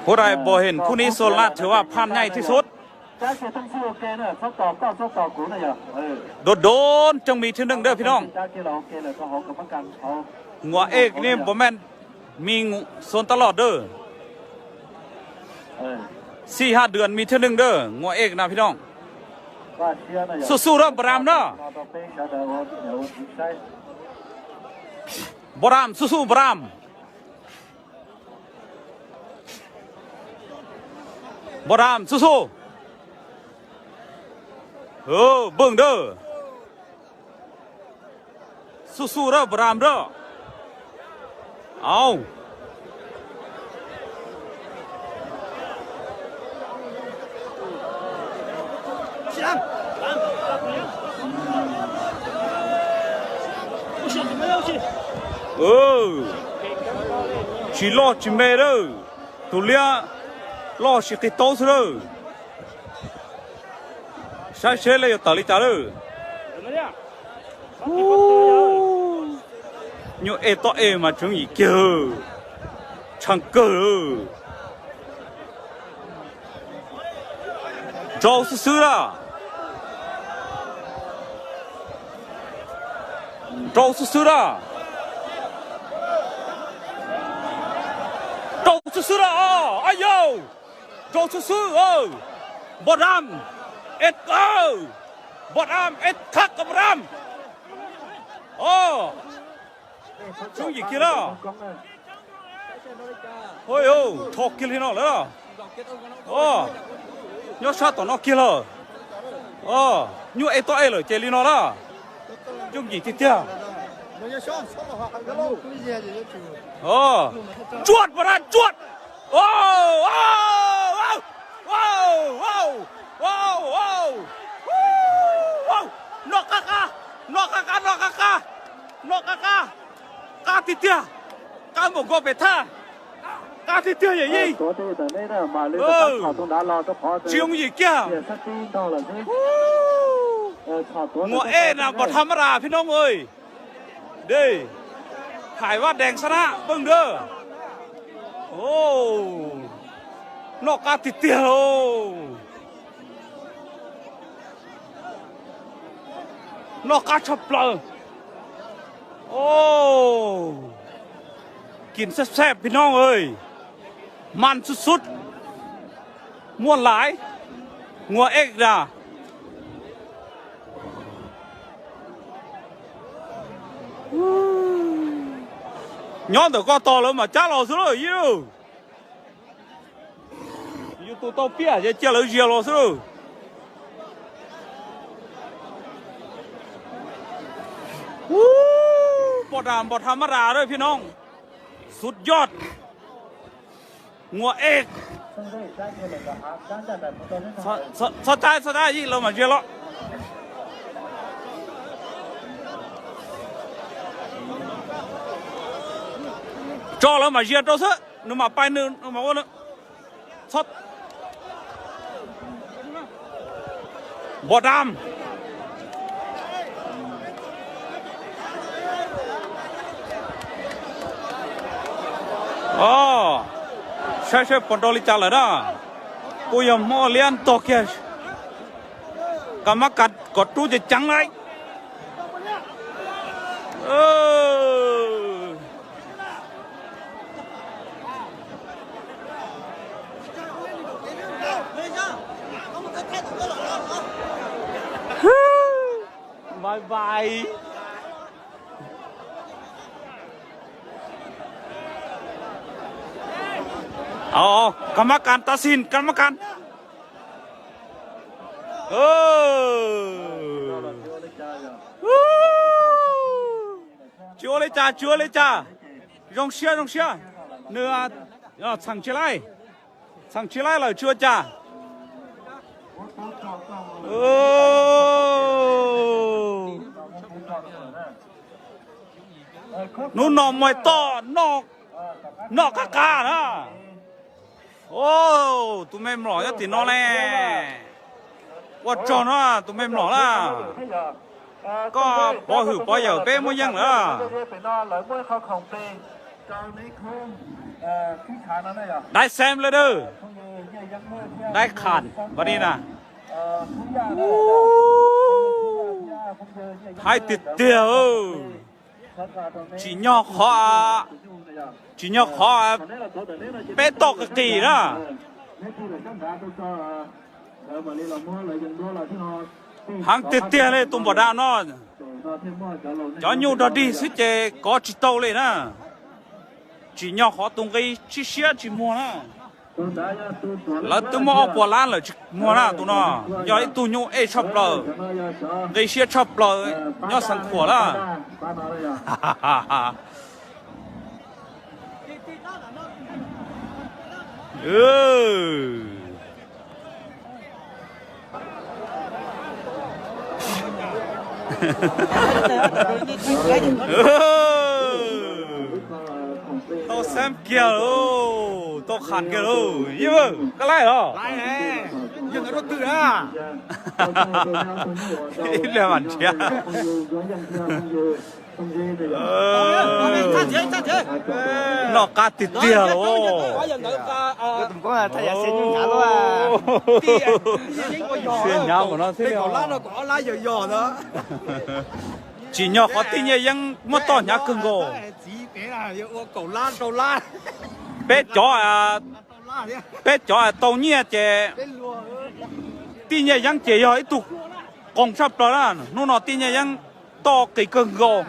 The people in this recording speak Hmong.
Phút này bộ hình khung ní Sơn Laถือว่าพลาดง่ายที่สุด โดนๆ จงมีที่หนึ่งเด้อพี่น้อง Ngùa ej ni บ่แม่น มี Sơn ตลอดเด้อ สี่ห้าเดือนมีเทื่อหนึ่งเด้อ Ngùa ej นะพี่น้อง สู้ๆ เด้อ บ่ดำ เด้อ บ่ดำ สู้ๆ บ่ดำ บ่ดำ สู้ๆ เออ เบิ่งเด้อ สู้ๆ เด้อ บ่ดำ เด้อ เอา Tsis loj tsis me lawm, tus liab loj sis qis taub xwb lawm. Saib seb lawv yuav tawm li cas lawm. Nyuj ej toj ej mas tseem yim kiag, tshee kawg. Rau xwb xwb lawm. Rau xwb xwb lawm. Rau xwb xwb lawm os, ab yau. Rau xwb xwb, npog dam, es, npog dam, es thab kom npog dam. Os, tseem yim kiag lawm. Hos, rho kiag li no lawm. Os, nyob sab tom no kiag lawm. Os, nyuj ej toj ej lawm ces li no lawm. Yooj yim tiag tiag. Os, tsuaj npog dam tsuaj. Noj qab qab, noj qab qab, noj qab qab, noj qab qab. Qab tiag tiag, qab npaum nkaus pem thaj, qab tiag tiag yawm yij. Tsis yooj yim kiag. Muaj ej na npog thab mab ras phib noob. Dej, Thaiv Vaj Dees xab nab peb dawb. Noj qab tiag tiag lauj. Noj qab tshaj plaws. Kis xab xab phib noob, man xub xub, muaj laiv, muaj ej na. Nyob ntawm koj tog lawv mam cab los xwb lauj yij. Yus tus tau piaj ces cia lawv zias los xwb. Npog dam npog thab mab ras phib noob. Xub yoj. Muaj ej. Txhob cab, txhob cab yij, lawv mam zias los. Tso lawv mam zias rau xwb, nws mam pais nws, nws mam ua nws. Npog dam. Os, saib seb puas nrau li cas lawm na. Kuj yog hmo liab ntog kiag. Kas mab kas kom rub ceev ceev lawm. Bye bye. Kas mab kas, tab sis kas mab kas. Tsis ua li cas, tsis ua li cas. Zoo siab, zoo siab. Nws txheem tsis laij, txheem tsis laij lawm tsis ua cas. Hnub no muaj toj noj qab qab na. Tus me mlom nyob tim no ne. Ua tsaug no tus me mlom na. Koj pov hwm pov yawm peb muaj yeej lawm. Dai xem lawm dawb. Dai kham npaum li na. Haib tiag tiag. Tsim nyog qhov, tsim nyog qhov peb toj qis qis na. Heev tiag tiag li tus npam dam no. Cov nyuj dog dig xwb ces kov tsis tau li na. Tsim nyog qhov tus nqi tsis siab tsis muag na. Lawv twb muaj ob puas lab lawm tsis muag na tus no. Yog ib tug nyuj ej tshaj plaws, nqi siab tshaj plaws nyob Xeev Khuam na. Tau xeeb kiag lauj, tau kham kiag lauj. Koj laij los? Ib pliag mam nrhiav. Noj qab tiag tiag lauj. Xiab hnyav npaum no thiab li. Tsim nyog qhov Tij Nyiaj Yeeb muab toj hnyav kawg nkaus. Peb cov, peb cov tau nyiaj ces Tij Nyiaj Yeeb ces yog ib tug qoos tshaj plaws na. Hnub no Tij Nyiaj Yeeb toj qis kawg nkaus.